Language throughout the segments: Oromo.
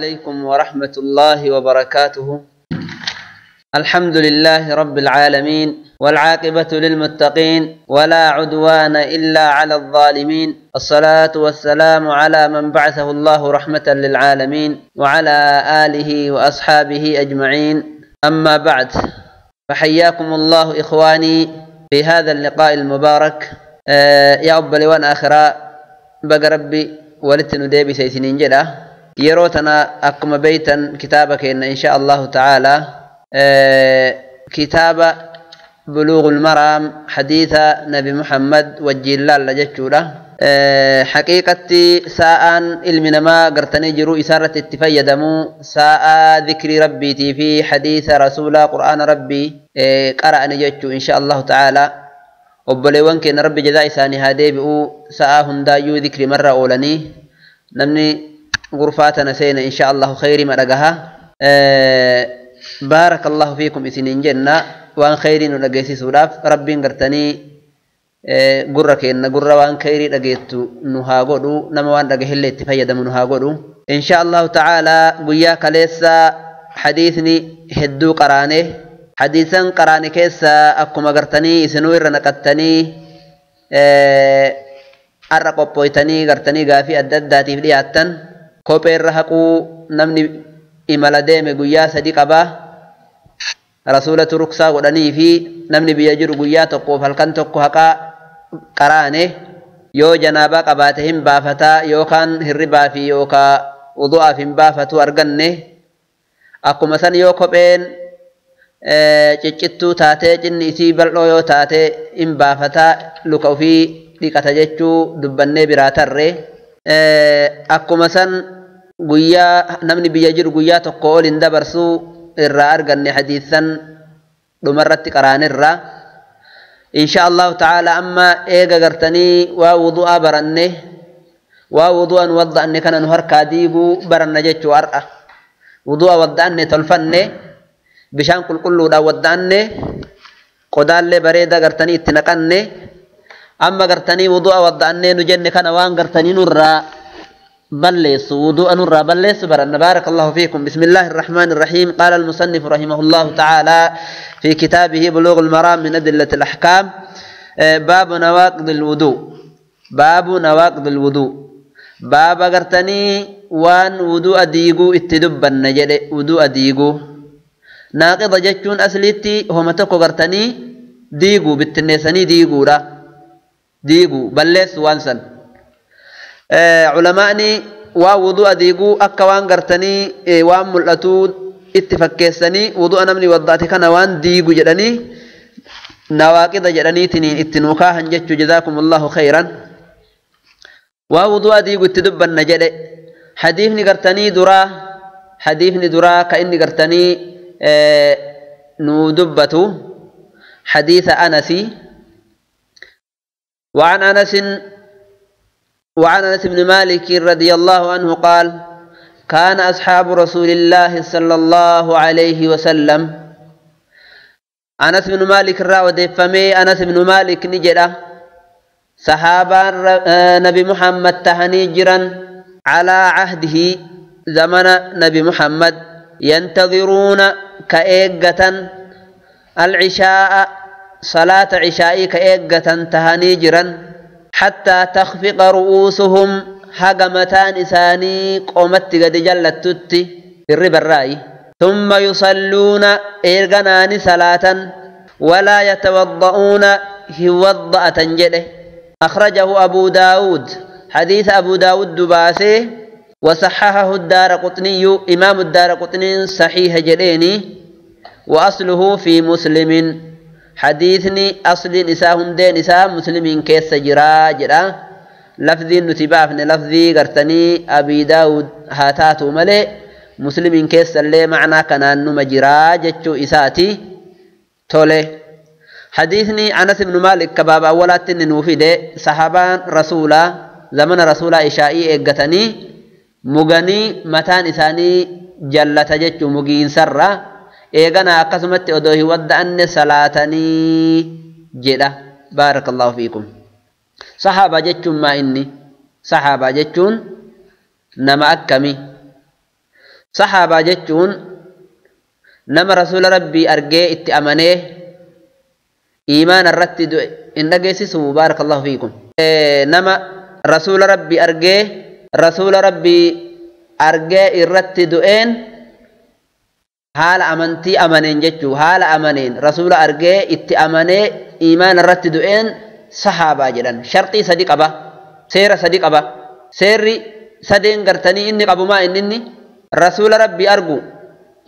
عليكم ورحمة الله وبركاته. الحمد لله رب العالمين، والعاقبة للمتقين، ولا عدوان إلا على الظالمين، الصلاة والسلام على من بعثه الله رحمة للعالمين وعلى آله وأصحابه أجمعين. أما بعد، فحياكم الله إخواني في هذا اللقاء المبارك. يا أبا لوان آخرا بقى ربي ولتنو ديبي سيسنين جدا يروتنا أقم بيتا كتابك إن شاء الله تعالى كتاب بلوغ المرام حديث نبي محمد والجلال لجتشورة. حقيقتي ساء علمنا ما قرتني جرو إسارة اتفيدمو ساء ذكر ربي في حديث رسول قرآن ربي قرأني جتشو إن شاء الله تعالى. وبلوان كن ربي جزاء إساني هادي بأو ساء هندايو ذكر مرة أولاني نمني غرفاتنا سينا إن شاء الله خير مرقها. بارك الله فيكم إسنين جنة وان خيرين ولقيسي سولاف ربي قرتني قرة كإن قرة وان خيري لقيتو نها قدو نما وان لقيه اللي اتفيد منها قدو إن شاء الله تعالى قياك ليس حديثني هدو قرانه حديثا قراني كيسا أكما قرتني إسنوير نقتني أرقب بويتني قرتني قافي أدداتي فلياتن كوبير رهقو نمني imala deeme guyyaa sadi qabaa rasuulatu ruksaa godhanii fi namni biyya jiru guyyaa tokkoof halkan tokko haqaa qaraane yoo janaabaa qabaate hin baafataa yookaan hirribaa fi yookaa wudu'aaf hin baafatu arganne. Akkuma san yoo kopheen ciccittuu taatee cinni isii bal'oo yoo taate hin baafataa luka ofii dhiqata jechuu dubbannee biraa tarre. Akkuma san guyyaa namni biyya jiru guyyaa tokko ol hin dabarsuu irraa arganne hadiisan dhumarratti qaraanirra insha allahu ta'ala. Amma eega gartanii waa wudu'aa baranne waa wudu'an wadda'anne kana nu harkaa diiguu baranna jechuu har'a wudu'a wadda'anne tolfanne bishaan qulqulluudhaan wadda'anne qodaallee bareedaa gartanii itti naqanne. Amma gartanii wudu'a wadda'anne nu jenne kana waan gartanii nurraa بلس وضوء نور بلس برن. بارك الله فيكم. بسم الله الرحمن الرحيم. قال المصنف رحمه الله تعالى في كتابه بلوغ المرام من أدلة الأحكام: باب نواقض الوضوء. باب نواقض الوضوء باب قرتني وان وضوء ديقو اتدب النجد وضوء ديقو ناقض جتون أسلتي هم تقو قرتني ديقو بالتنسني ديقو را ديقو بلس وانسن. علماءني ووضوء ديقو أكا وان قرتني وان ملأتو اتفكيسني وضوء نمني وضعتي كان وان ديقو جدني نواقض جدني تنين اتنوكاها جتشو جزاكم الله خيرا. ووضوء ديقو اتدب النجد حديثني قرتني درا حديثني درا كإني قرتني ندبتو حديث أنسي. وعن أنس بن مالك رضي الله عنه قال: كان أصحاب رسول الله صلى الله عليه وسلم. أنس بن مالك راود فمي أنس بن مالك نجرة صحابة نبي محمد تهني جرا على عهده زمن نبي محمد ينتظرون كأيقة العشاء صلاة عشاء كأيقة تهني جرا حتى تخفق رؤوسهم هجمتان إساني قومت قد جلت تتي الربا الرأي ثم يصلون إرغنان صلاة ولا يتوضؤون هوضأة جده. أخرجه أبو داود حديث أبو داود دباسي وصححه الدارقطني إمام الدارقطني صحيح جديني وأصله في مسلم. حديثني أصل نساء هندين نساء مسلمين كيس جرا جرا لفظي نتبافن لفظي قرتني أبي داود هاتاتو ملي مسلمين كيس اللي معنى كان نمجرا جتشو إساتي تولي. حديثني أنس بن مالك كباب أولات نوفيد صحابان رسولا زمن رسولا إشائي إقتني مغني متان إساني جلت جتشو مغين سرّا إيغانا أقسمت أدوه ودأن صلاتني جدا. بارك الله فيكم. صحابة جتشون ما إني صحابة جتشون نما أكمي Sahaabaa jechuun nama rasuula rabbii argee itti amanee iimaana irratti du'e hin dhageessisu. Baarakallahu fiikum. Nama rasuula rabbii argee rasuula rabbii argee irratti du'een haala amantii amaneen jechuu, haala amaneen rasuula argee itti amanee iimaana irratti du'een sahaabaa jedhan. Sharxii sadi qaba, seera sadi qaba. Seerri sadeen gartanii inni qabumaa inni rasuula rabbii argu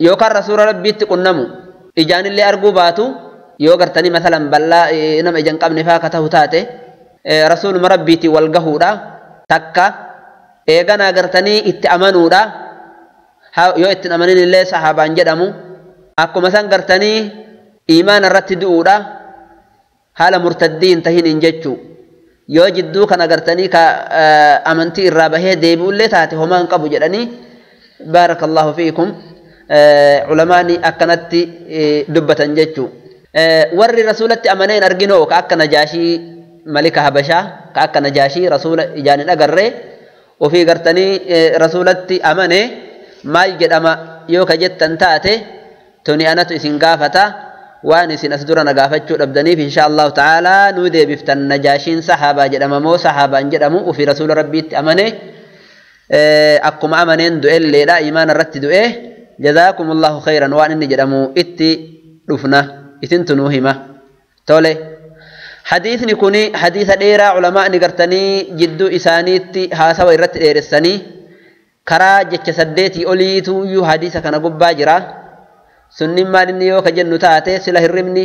yookaan rasuula rabbiitti qunnamu, ijaanillee arguu baatu yoo gartanii masalan bal'aa nama ija hin qabne faa ka ta'u taate rasuuluma rabbiitti wal gahuudha takka. Eeganaa gartanii itti amanuudha, yoo ittiin amanin illee sahaabaan jedhamu. Akkuma san gartanii iimaana irratti du'uudha, haala murtaddii hin tahin hin jechuu. Yoo jidduu kana gartanii ka amantii irraa bahee deebi'ullee taate homaa hin qabu jedhanii. Baarakallahu fiikum. Culamaani akkanatti dubbatan jechuu. Warri rasuulatti amanee hin arginoo ka akka Najaashii malika Habashaa, ka akka Najaashii rasuula ijaan hin agarree ofii gartanii rasuulatti amane maal jedhama yoo ka jettan taate, tuni anatu isin gaafata waan isin as dura na gaafachuu dhabdaniif insha Allahu ta'ala nuu deebiftan. Najaashiin sahaabaa jedhama moo sahaabaan jedhamu? Ofii rasuula rabbiitti amane, akkuma amaneen du'elleedha, imaana irratti du'e. Jazaakumullahu khayran. Waan inni jedhamu itti dhufna, isintu nuu hima. Tole, hadiisni kuni hadiisa dheeraa culamaa'ni gartanii jidduu isaaniitti haasawa irratti dheeressanii karaa jecha 8 oliitu iyyuu hadiisa kana gubbaa jira. Sunnin maal inni yoo ka jennu taate, sila hirribni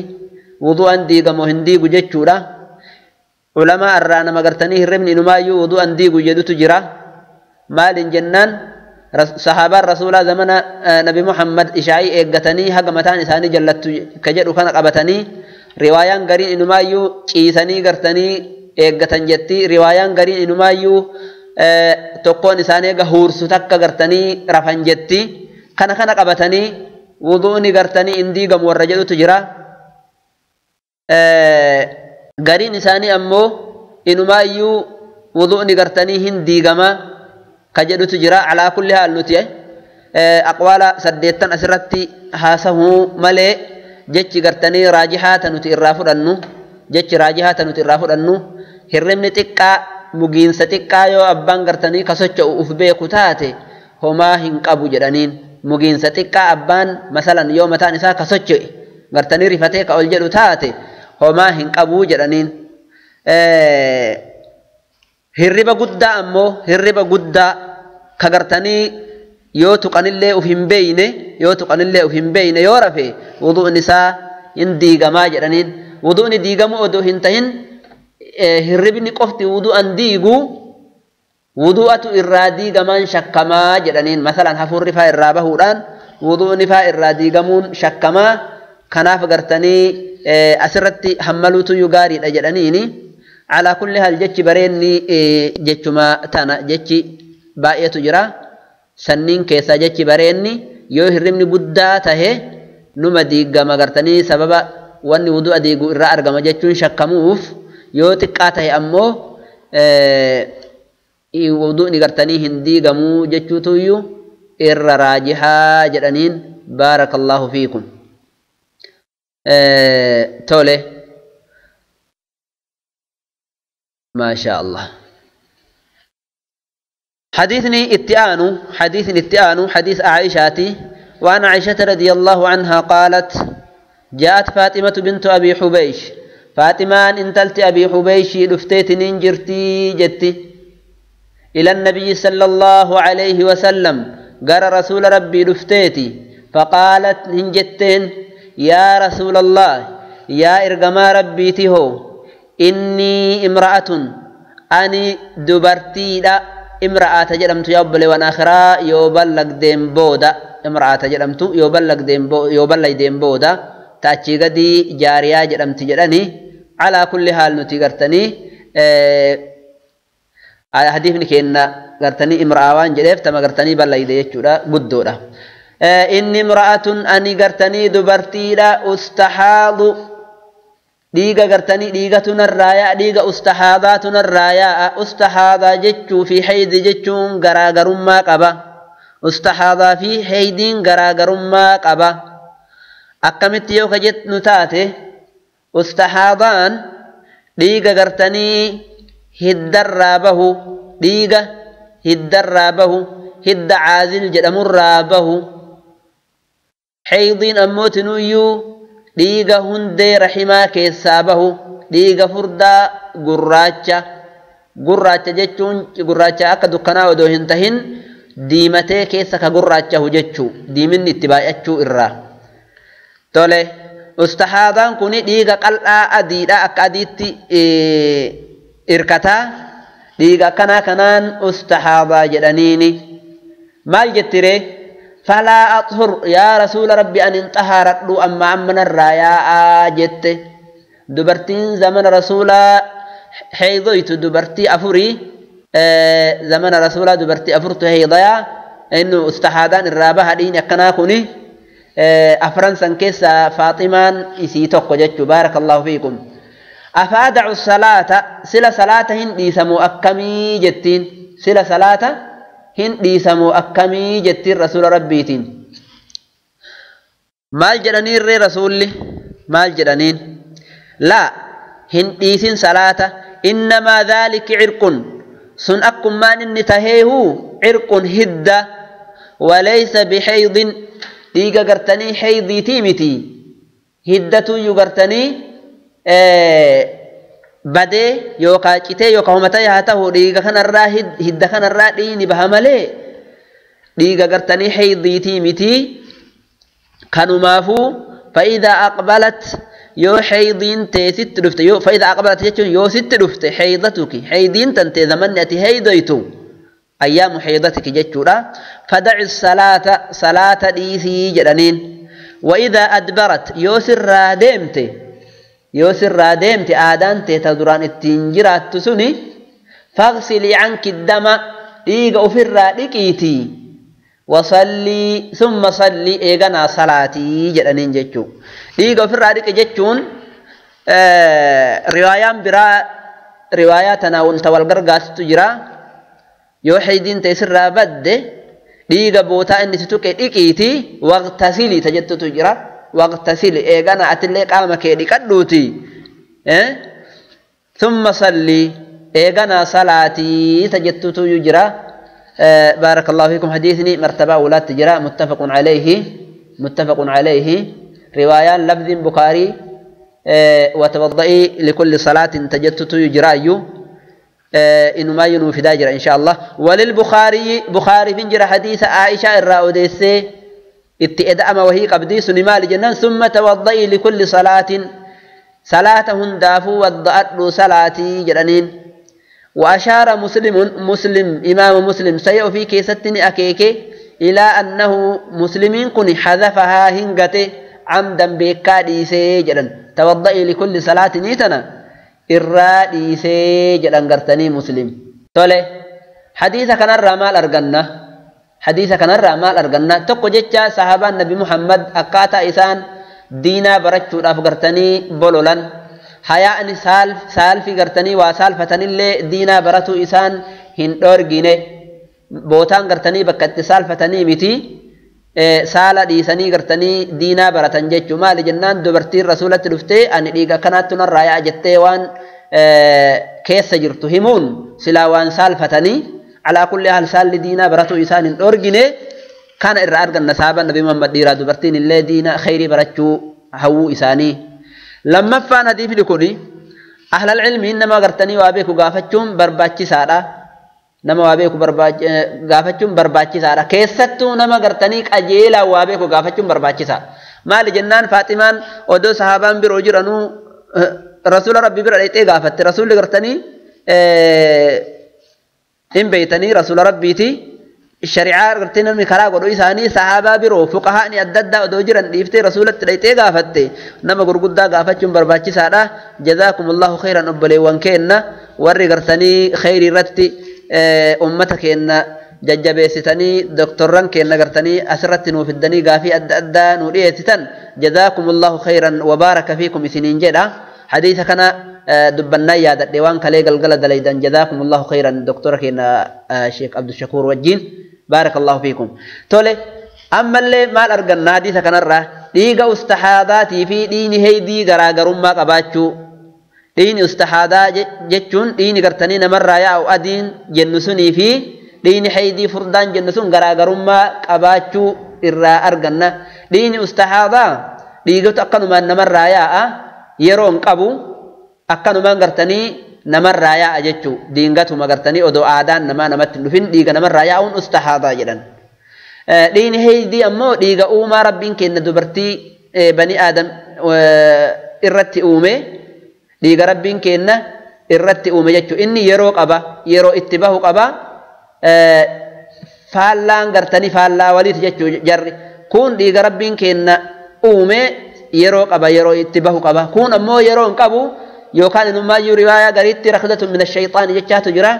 wudu'an diigamoo hin diigu jechuudha. Culamaa irraa nama gartanii hirribni inumaayyuu wudu'an diigu jedhutu jira. Maalin jennaan, sahaabaan rasuulaa zamana nabi Muhammad ishaa'ii eeggatanii haga mataan isaanii jallattu ka jedhu kana qabatanii, riwaayaan gariin inumaayyuu ciisanii gartanii eeggatan jetti, riwaayaan gariin inumaayyuu tokkoon isaanii eega huursu takka gartanii rafan jetti. Kana kana qabatanii wudu'ni gartanii hin diigamu warra jedhutu jira. Gariin isaanii ammoo inumaayyuu wudu'ni gartanii hin diigama ka jedhutu jira. Alaa kulli haal nuti aqwaala 8 asirratti haasahuu malee, jechi gartanii raajihaata nuti irraa fudhannu, jechi raajihaata nuti irraa fudhannu, hirribni xiqqaa mugiinsa xiqqaa yoo abbaan gartanii ka socho'u uf beeku taate homaa hin qabu jedhaniin. Mugiinsa xiqqaa abbaan masalan yoo mataan isaa ka socho'e gartanii rifatee ka ol jedhu taate homaa hin qabu jedhaniin. Hirriba guddaa ammoo, hirriba guddaa ka gartanii yoo tuqanillee uf hin beeyne, yoo tuqanillee uf hin beeyne yoo rafe wudu'ni isaa hin diigamaa jedhaniin. Wudu'ni diigamuu odoo hin tahin hirribni qofti wudu'an diigu, wudu'atu irraa diigamaan shakkamaa jedhaniin. Masalan hafuurri faa irraa bahuudhaan wudu'ni faa irraa diigamuun shakkamaa, kanaaf gartanii asirratti hammaluutu gaariidha jedhaniini. Alaa kulli haal jechi bareenni jechuma tana, jechi baay'eetu jira. Sanniin keessaa jechi bareenni yoo hirribni guddaa tahe numa diigama gartanii sababa wanni wudu'a diigu irraa argama jechuun shakkamuuf, yoo xiqqaa tahe ammoo wudu'ni gartanii hin diigamuu jechuutu iyyuu irra raajihaa jedhaniin. Baarakallahu fiikum. Tole, maashaa Allah. حديثني اتآن، حديث اتآن حديث عائشة. وعن عائشة رضي الله عنها قالت: جاءت فاطمة بنت أبي حبيش، فاطمة انتلت أبي حبيش دفتيت ننجرتي جتي، إلى النبي صلى الله عليه وسلم، قال رسول ربي دفتيتي، فقالت هنجتين: يا رسول الله، يا إرقما ربي تهو، إني امرأة، أني دبرتي لا. امرأة jedhamtu yaa obboleewwan akhiraa yoo ballagdeen booda, imra'ata jedhamtu yoo ballagdeen yoo ballaydeen booda, taachii gadii jaariyaa jedhamti jedhani. Alaa kulli haal nuti gartanii hadiifni kenna gartanii imra'a waan jedheef tama gartanii ballayde jechuudha guddoodha. Inni imra'atun, ani gartanii dubartiidha, ustahaadu, dhiiga gartanii dhiigatu narraa yaa'a, dhiiga ustahaadaatu narraa yaa'a. Ustahaadaa jechuu fi haydi jechuun garaagarummaa qaba. Ustahaadaa fi heydiin garaagarummaa qaba. Akkamitti yoo kajetnu taate ustahaadaan dhiiga gartanii hiddarraa bahu, dhiiga hiddarraa bahu, hidda caazil jedhamurraa bahu. Heydiin ammoo tinuyyuu dhiiga hundee rahimaa keessaa bahu, dhiiga furdaa gurraacha. Gurraacha jechuun gurraacha akka dukkanaa odoo hin tahin diimatee keessa ka gurraachahu jechuu, diiminni itti baay'achuu irraa. Tole, ustahaadaan kun dhiiga qal'aa adiidha, akka adiitti irkataa, dhiiga akkanaa kanaan ustahaadaa jedhaniini. Maal jettiree? Falaa axhur yaa rasuula rabbi an hin xahaaradhu amma ammanarraa yaa'aa jette. Dubartiin zamana rasuulaa heydoytu dubartii afurii, zamana rasuulaa dubartii afurtu heydayaa, innu ustahaadaan irraa baha dhiini akkanaa kuni. Afran san keessa Faaximaan isii tokko jechuu. Baarakallahu fiikum. Afaadacu salaata, sila salaata hin dhiisamoo akkamii jettiin, sila salaata hin dhiisamoo akkamii jettiin rasuula rabbiitiin. Maal jedhaniin ree rasuulli? Maal jedhaniin? Laa, hin dhiisin salaata. Innamaa dhaaliki cirqun, sun akkummaan inni taheehu cirqun hidda, walaysa bihaydin, dhiiga gartanii heydiitii miti, hiddatuyyuu gartanii badee yookaa citee yookaa homatee haa ta'u, dhiiga kanarraa hidda kanarraa dhiigni baha malee dhiiga gartanii heydiitii miti. Kanumaafuu fa'idaa aqbalat, yoo heydiin tee sitti dhufte, yoo fa'idaa aqbalat jechuun yoo sitti dhufte heydatuki, heydiin tantee zamanni ati heydoytu ayyaamu heydatiki jechuudha. Fadaci salaata, salaata dhiisii jedhaniin. Wa'idaa adbarat, yoo sirraa deemte, yoo sirraa deemte aadaan tee ta duraan ittiin jiraattu suni, faqsilii canki dama, dhiiga ofirraa dhiqiitii, wasallii summa sallii, eeganaa salaatii jedhaniin jechuu. Dhiiga ofirraa dhiqi jechuun riwaayaan biraa riwaayaa tanaa wanta wal gargaarsitu jira. Yoo heydiin ta'e sirraa badde dhiiga bootaa inni si tuqe dhiqiitii waqtasilii ta jettutu jira. Waqtasili, eegana atillee qaama kee dhiqadhuuti, thumma sallii, eeganaa salaatii ta jettutu jira. Baarakallahu fiikum. Hadiisni martabaa ulaatti jira, muttafaqun alayhi, muttafaqun alayhi. Riwaayaan lafziin Bukaarii watawadda'ii likulli salaatin ta jettutu jiraayyuu inumaa nuu fidaa jira insha Allah. Walilbukaarii, Bukaarii fin jira hadiisa Aishaa irraa odeessee itti eda'ama wahii qabdii suni maali jennaan, summa tawadda'ii likulli salaatin, salaata hundaafuu wadda'adhu salaatii jedhaniin. وأشار مسلم، مسلم إمام مسلم سيء في كيستني أكيكي إلى أنه مسلمين كن حذفها هنغته عمدا بكادي سيجدا، توضئي لكل صلاة نيتنا إرادي سيجدا قرتني مسلم. تولي حديث كان الرمال أرغنا، حديث كان الرمال أرغنا تقو جتشا صحابة النبي محمد أكاتا إسان دينا برچو أفقرتني بولولان hayaa'ni saalfi gartanii waa saalfatanillee diinaa baratuu isaan hin dhoorgine. Bootaan gartanii bakka itti saalfatanii miti, saala dhiisanii gartanii diinaa baratan jechuu. Maali jennaan dubartiin rasuulatti dhuftee ani dhiiga akkanaatti narraa yaa'a jettee waan keessa jirtu himuun silaa waan saalfatanii. Alaa kulli haal saalli diinaa baratuu isaan hin dhoorgine. Kana irraa arganna sahaaba nabi Muhammad dhiiraa dubartiin illee diina khayrii barachuu hawwuu isaanii. Lammaffaan hadiifni kuni ahlal ilmi nama gartanii waa beeku gaafachuun barbaachisaadha. Nama waa beeku gaafachuun barbaachisaadha. Keessattuu nama gartanii qajeelaa waa beeku gaafachuun barbaachisaadha. Maali jennaan Faaximaan odoo sahaabaan biroo jiranuu rasuula rabbi bira dhaqxee gaafatte. Rasuulli gartanii hin beeytanii rasuula rabbiiti. Shari'aa gartee namni karaa godhu isaanii sahaabaa biroo fuqahaani adda addaa odoo jiran dhiiftee rasuulatti dhaqxee gaafatte. Nama gurguddaa gaafachuun barbaachisaadha. Jazaakumullahu khayran obboleewwan keenna warri gartanii khayrii irratti ummata keenna jajjabeessitanii doktorran keenna gartanii asirratti nuu fiddanii gaafii adda addaa nuu dhiyeessitan. Jazaakumullahu khayran wa baaraka fiikum isiniin jedha. Hadiisa kana dubbannaa yaadadhe waan kalee galgala dalaydan. Jazaakumullahu khayran doktora keenna Sheekh Abdushakuur wajjin. Baarakallahu fiikum. Tole ammallee maal arganna hadiisa kanarraa? Dhiiga ustahaadaatii fi dhiigni heydii garaagarummaa qabaachuu. Dhiigni ustahaadaa jechuun dhiigni gartanii namarraa yaa'u adiin jennu sunii fi dhiigni heydii furdaan jennu sun garaagarummaa qabaachuu irraa arganna. Dhiigni ustahaadaa dhiigatu akkanumaan namarraa yaa'a, yeroo hin qabu, akkanumaan gartanii namarraa yaa'a jechuu. Diingatuma gartanii odoo aadaan namaa namatti hin dhufin dhiiga namarraa yaa'uun ustahaadaa jedhan. Dhiigni heydii ammoo dhiiga uumaa Rabbiin kenna dubartii bani aadam irratti uume, dhiiga Rabbiin kenna irratti uume jechuu. Inni yeroo qaba, yeroo itti bahu qaba. Faallaan gartanii faallaa waliiti jechuu jarri. Kun dhiiga Rabbiin kenna uume yeroo qaba, yeroo itti bahu qaba. Kun ammoo yeroo hin qabu, yookaan inumaayyuu riwaayaa gariitti rakdatu min ashayxaani jechaatu jira.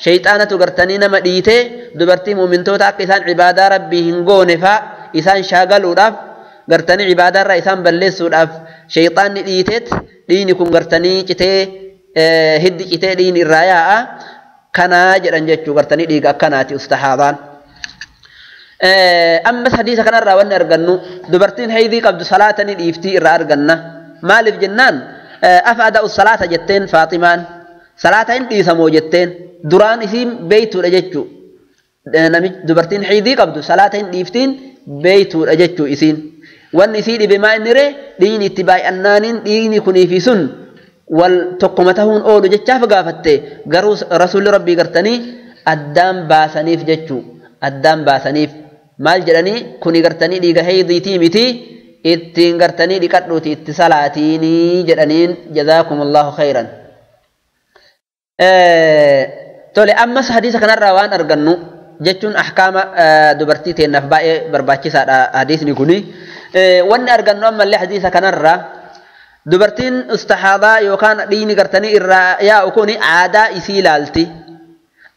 Shayxaanatu gartanii nama dhiitee dubartii muumintoota akka isaan cibaadaa Rabbii hin goone faa isaan shaagaluudhaaf, gartanii cibaadaarraa isaan balleessuudhaaf shayxaanni dhiiteet dhiigni kun gartanii citee, hiddi citee dhiigni irraa yaa'a kanaa jedhan jechuu. Gartanii dhiiga akkanaati ustahaadaan. Ammas hadiisa kanarraa wanni argannu dubartiin haydii qabdu salaata ni dhiiftii irraa arganna. Maaliif jennaan, afa ada'u salaata jetteen Faaximaan, salaata hin dhiisamoo jetteen. Duraan isiin beeytuudha jechuu. Dubartiin haydii qabdu salaata hin dhiiftiin beeytuudha jechuu isiin. Wanni isii dhibe maa inni ree? Dhiigni itti baay'annaaniin dhiigni kunii fi sun wal tokkoma tahuun oolu jechaaf gaafatte. Garuu rasuulli Rabbii gartanii addaan baasaniif jechuu. Addaan baasaniif maal jedhanii? Kuni gartanii dhiiga haydiitii miti, ittiin gartanii dhiqadhuuti itti salaatiinii jedhaniin. Jazaakumullahu khayran. Tole, ammas hadiisa kanarraa waan argannu jechuun ahkaama dubartii teennaaf baay'ee barbaachisaadha hadiisni kuni. Wanni argannu ammallee hadiisa kanarraa, dubartiin ustahaadaa yookaan dhiigni gartanii irraa yaa'u kuni aadaa isii ilaalti.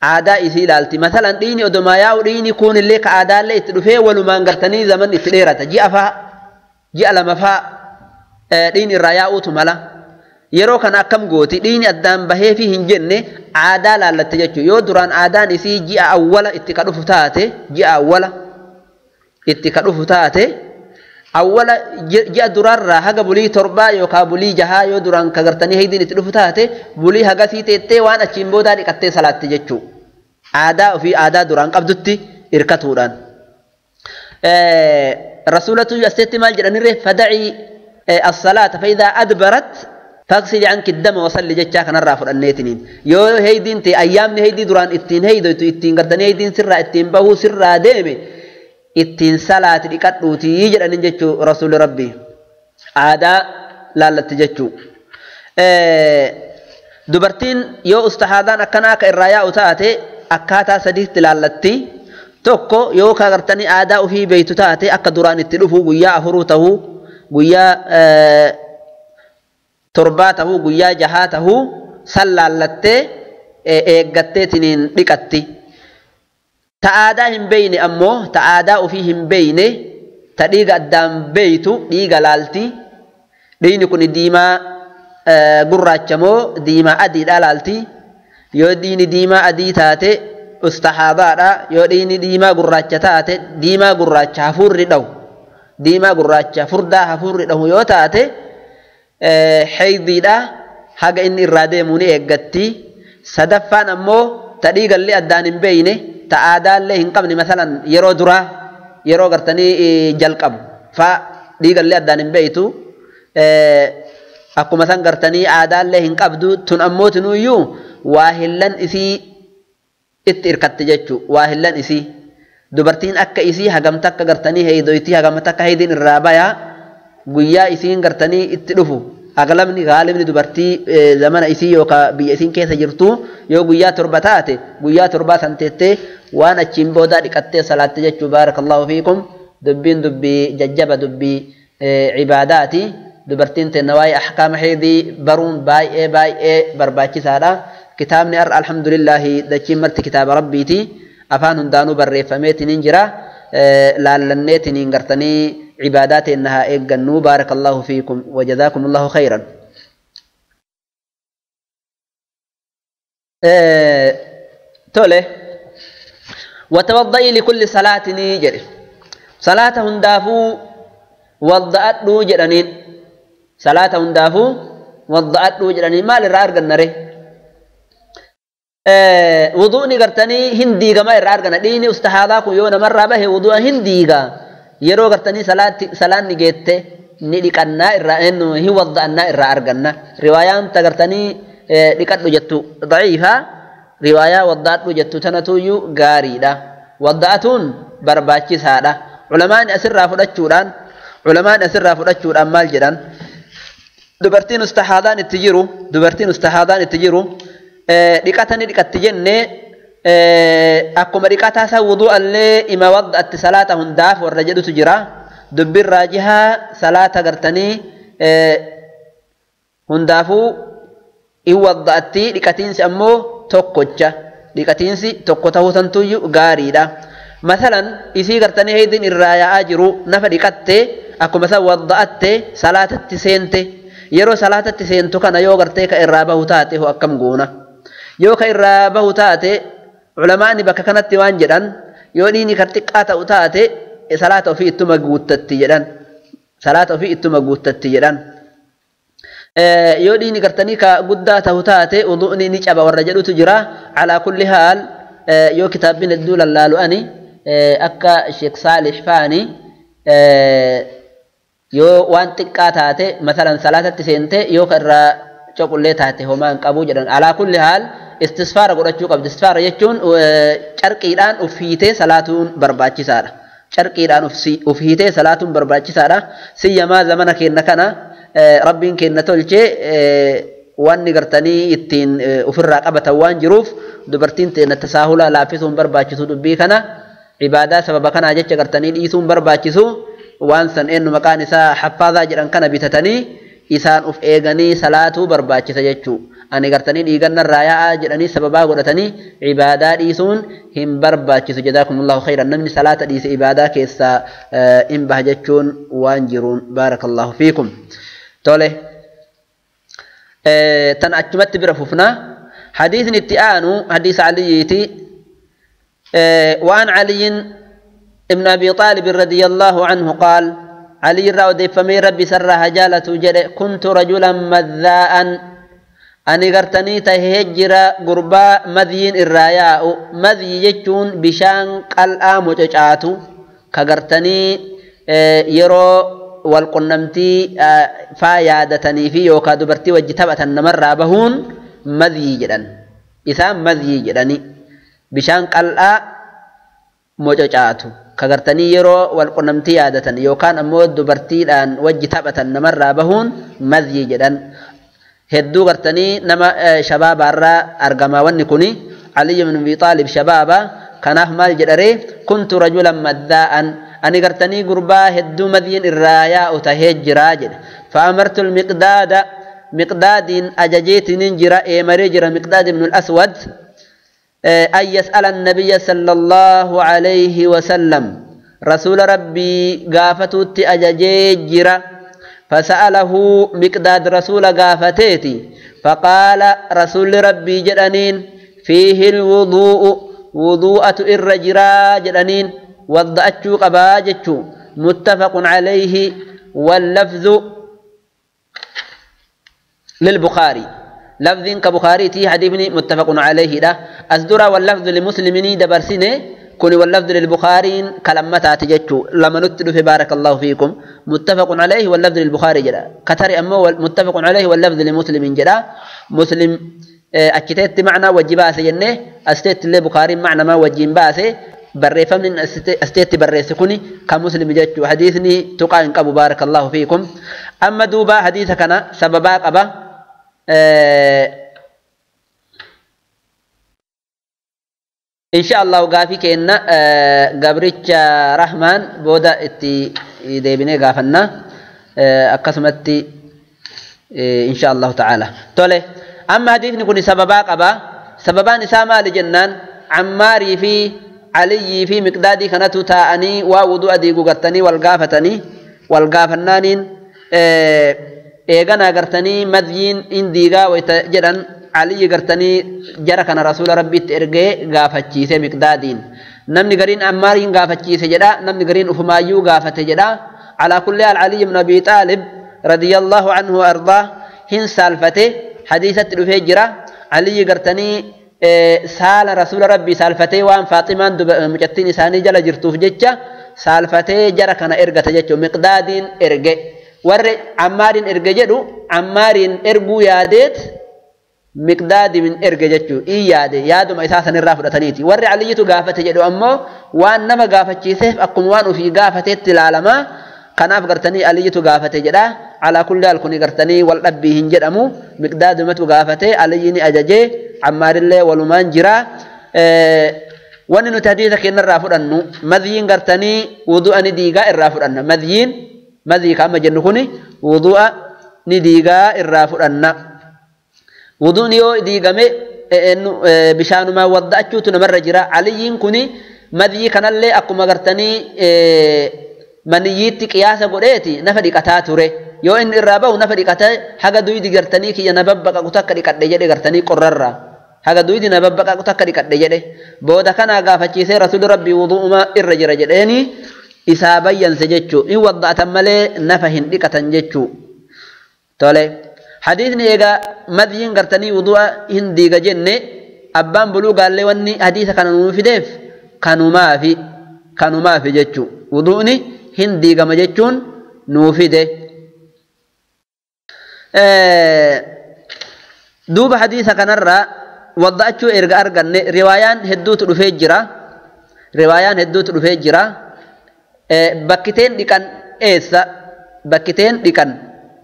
Aadaa isii ilaalti. Masalan dhiigni odomaa yaa'u dhiigni kunillee ka aadaallee itti dhufee walumaan gartanii zaman itti dheerata. Ji'a faa, ji'a lama faa dhiigni irraa yaa'uutu mala. Yeroo kana akkam gooti? Dhiigni addaan bahee fi hin jenne, aadaa laallatte jechuudha. Yoo duraan aadaan isii ji'a awwala itti ka dhufu taate, ji'a awwala itti ka dhufu taate, awwala ji'a duraarraa haga bulii 7 yookaan bulii 6 yoo duraan ka gartanii haydiin itti dhufu taate, bulii hagasii teettee waan achiin boodaa dhiqattee salaatti jechuudha. Aadaa ofii aadaa duraan qabdutti hirkatuudhaan. Rasuulatu asetti maal jedhanirree? Fadacii as-salaata fa adbarat faghsili anki dama wasalli jechaa kanarraa fudhanneetiniin. Yoo haydiin ta'e, ayyaamni haydii duraan ittiin haydoytu, ittiin gartanii haydiin sirraa ittiin bahuu sirraa deeme, ittiin salaati dhiqadhuutii jedhanin jechuu rasuulli Rabbii. Aadaa laallatti jechuu. Dubartiin yoo ustahaadaan akkanaa akka irraa yaa'u taate akkaataa sadiitti laallatti. Tokko, yoo ka gartanii aadaa ofii beeytu taate, akka duraan itti dhufu guyyaa 4 tahuu, guyyaa 7 tahuu, guyyaa 6 tahuu san laallattee eeggatteetiniin dhiqatti. Ta aadaa hin beeyne ammoo, ta aadaa ofii hin beeyne, ta dhiiga addaan beeytu dhiiga laalti. Dhiigni kun diimaa gurraacha moo diimaa adiidha laalti. Yoo dhiigni diimaa adii taate ustahaadaadha. Yoo dhiigni diimaa gurraacha taate, diimaa gurraacha hafuurri dhahu, diimaa gurraacha furdaa hafuurri dhahu yoo taate haydiidha, haga inni irraa deemu ni eeggatti. Sadaffaan ammoo ta dhiigallee addaan hin beeyne, ta aadaallee hin qabne, masalan yeroo duraa yeroo gartanii jalqabu fa dhiigallee addaan hin beeytu, akkuma san gartanii aadaallee hin qabdu, tun ammoo tunuyyuu waa hillan isii itti irkatte jechuu. Waa hillan isii, dubartiin akka isii hagam takka gartanii heeydoyti, hagam takka haydiin irraa bayaa, guyyaa isiin gartanii itti dhufu, aglabni gaalibni dubartii zamana isii yookaan biyya isiin keessa jirtu yoo guyyaa 7 taate, guyyaa 7 san teettee waan achiin boodaa dhiqattee salaatte jechuu. Baarakallahu fiikum. Dubbiin dubbii jajjaba, dubbii cibaadaati. Dubartiin teenna waa'ee ahkaama heydii baruun baay'ee baay'ee barbaachisaadha. Kitaabni har'a alhamdulillaahi dachiin marti kitaaba Rabbiiti, afaan hundaanuu barreeffameetiniin jira. Laallanneetiniin gartanii cibaadaa teenna haa eeggannu. Baarakallahu fiikum wajazaakum allahu khayran. Tole. Watawadda'i likulli salaatinii jedhe. Salaata hundaafuu wadda'adhuu jedhaniin. Salaata hundaafuu wadda'adhuu jedhaniin maal irraa arganna ree? Wudu'ni gartanii hin diigama irraa arganna. Dhiigni ustahaadaa kun yoo namarraa bahe wudu'a hin diiga. Yeroo gartanii salaanni geette ni dhiqannaa irraa hin wadda'annaa irraa arganna. Riwaayaan tagartanii dhiqadhu jettu daciifa. Riwaayaa wadda'adhu jettu tanatuyyuu gaariidha. Wadda'atuun barbaachisaadha. Culamaan asirraa fudhachuudhaan maal jedhan? Dubartiin ustahaadaan itti jiru dhiqata ni dhiqatti jennee akkuma dhiqataa isaa wudu'allee ima wadda'atti salaata hundaaf warra jedhutu jira. Dubbiin raajihaa salaata gartanii hundaafuu in wadda'atti dhiqatiinsi ammoo tokkocha. Dhiqatiinsi tokko ta'uu santuyyuu gaariidha. Masalan isii gartanii heydin irraa yaa'aa jiru nafa dhiqatte akkuma isa wadda'atte salaatatti seente. Yeroo salaatatti seentu kana yoo gartee ka irraa bahu taate hoo akkam goona? Yoo ka irraa bahu taate culamaani bakka kanatti waan jedhan yoo dhiini kan xiqqaa ta'u taate salaata ofii ittuma guuttatti jedhan. Salaata ofii ittuma guuttatti jedhan. Yoo dhiini gartanii ka guddaa ta'u taate wudu'ni ni caba warra jedhutu jira. Alaa kulli haal yoo kitaabbiin hedduu lallaalu ani akka Sheekh Saalih faani yoo waan xiqqaa taate masalan salaatatti seente yoo ka irraa coqullee taate homaa hin qabu jedhan. Alaa kulli haal istisfaara godhachuu qabdi. Istisfaara jechuun carqiidhaan uf hiitee salaatuun barbaachisaadha. Carqiidhaan uf hiitee salaatuun barbaachisaadha. Siyyamaa zamana keenna kana rabbiin keenna tolchee wanni gartanii ittiin ofirraa qabatan waan jiruuf dubartiin teenna tasaahula laaffisuun barbaachisu dubbii kana ibaadaa sababa kanaa jecha gartanii dhiisuun barbaachisu waan san eenyu maqaan isaa haffaazaa jedhan kana bitatanii isaan uf eeganii salaatuu barbaachisa jechuu. Ani gartanii dhiigannarraa yaa'aa jedhanii sababaa godhatanii ibaadaa dhiisuun hin barbaachisu. Jazaakumullahu khayran. Namni salaata dhiise ibaadaa keessaa hin baha jechuun waan jiruun. Baarakallahu fiikum. Tole tan achumatti bira fufna. Hadiisni itti aanu hadiisa Aliyyiiti. Waan Aliyyin ibn Abi Xaalib radiyallahu anhu qaal علي راودي فمي ربي سرها جالة جل كنت رجلا مذاء أني قرتني تهجر قربا مذين الراياء مذي يجون بشان قلآ مججاتو كقرتني يرو والقنمتي فايادتني في يوكا دبرتي وجتبة النمر بهون مذي جدا إسام مذي جدني بشان قلآ مججاتو kagartanii yeroo wal qunnamtii yaadatan yookaan ammoo dubartiidhaan wajji taphatan namarraa bahuun madyi jedhan. Hedduu gartanii nama shabaabaarraa argamaa wanni kuni. Ali ibn Abi Xaalib shabaaba kanaaf maal jedharee kuntu rajulan maddaa'an ani gartanii gurbaa hedduu madyiin irraa yaa'u tahee jiraa jedhe. Fa'amartu miqdaada miqdaadiin ajajeetiniin jira eemaree jira Miqdaad ibn al-Aswad أن يسأل النبي صلى الله عليه وسلم رسول ربي قافتو أججيجرا فسأله مقداد رسول قافتيتي فقال رسول ربي جرانين فيه الوضوء وضوءة الرجرا جرانين وضأتشو قباجتشو متفق عليه واللفظ للبخاري. لفظ كبخاري تي حديثني متفق عليه ده أصدر واللفظ لمسلمين دبرسينه كن واللفظ للبخاري كلمتها تجتشو لما نتلو في بارك الله فيكم متفق عليه واللفظ للبخاري جرا كتر أمو متفق عليه واللفظ لمسلم جرا مسلم أكتت معنى وجباسي جنة أستيت للبخاري معنى ما وجين باسي بريفة من أستيت بريسكني كمسلم جتشو حديثني تقع أبو بارك الله فيكم. أما دوبا حديثك أنا سبباك أبا إن شاء الله قافي كأن قبرتش رحمن بودا اتي ديبني قافلنا أقسمتي إن شاء الله تعالى. تولي أما حديث نكون سبباك أبا سببان إسامة لجنان عماري في علي في مقدادي كانت تاءني ووضوء ديقو قرتني والقافتني والقافنانين eegana gartanii madyiin indiigaa wayta jedhan Aliyyi gartanii jara kana rasuula rabbiitti ergee gaafachiise miqdaadiin. Namni gariin Ammaariin gaafachiise jedha, namni gariin ufumaayyuu gaafate jedha. Alaa kulli haal Ali ibn Abi Xaalib radiyallahu anhu ardaa hin saalfate, hadiisatti dhufee jira. Aliyyi gartanii saala rasuula rabbii saalfatee waan Faaximaan mucattiin isaanii jala jirtuuf jecha saalfatee jara kana ergate jechuudha. Miqdaadiin erge. Warri Ammaariin erge jedhu Ammaariin erguu yaadeet Miqdaadiin erge jechuudha. In yaade yaaduma isaa sanirraa fudhataniiti. Warri Aliyyitu gaafate jedhu ammoo waan nama gaafachiiseef akkuma waan ofii gaafateetti ilaalama. Kanaaf gartanii Aliyyitu gaafate jedha. Alaa kulli haal kuni gartanii wal dhabbii hin jedhamu. Miqdaadumatu gaafate, Aliyyi ni ajajee, Ammaarillee walumaan jira. Wanni nuti hadiisa keenyarraa fudhannu madyiin gartanii wudu'a ni diigaa irraa fudhanna. Madyiin madyii kaama jennu kuni wudu'a ni diigaa irraa fudhanna. Wuduun yoo diigame bishaanumaan wadda'achuutu namarra jira. Aliyyiin kuni madyii kanallee akkuma gartanii maniyyiitti qiyaasa godheeti nafa dhiqataa ture. Yoo inni irraa bahu nafa dhiqatee haga duydi gartanii kiyya na babbaqaqu takka dhiqadhe jedhe gartanii qorrarraa. Haga duydi na babbaqaqu takka dhiqadhe jedhe. Booda kanaa gaafachiisee rasuulli rabbii wudu'uma irra jira jedheeni isaa bayyanse jechuu. In wadda'atan malee nafa hin dhiqatan jechuu. Tole. Hadiisni egaa madyiin gartanii wudu'a hin diiga jenne abbaan buluu gaallee wanni hadiisa kana nuu fideef kanumaafi jechuu. Wudu'ni hin diigama jechuun nuu fide. Duuba hadiisa kanarraa wadda'achuu erga arganne riwaayaan hedduutu dhufee jira. Riwaayaan hedduutu dhufee jira. Bakkiteen dhiqan eessa? Bakkiteen dhiqan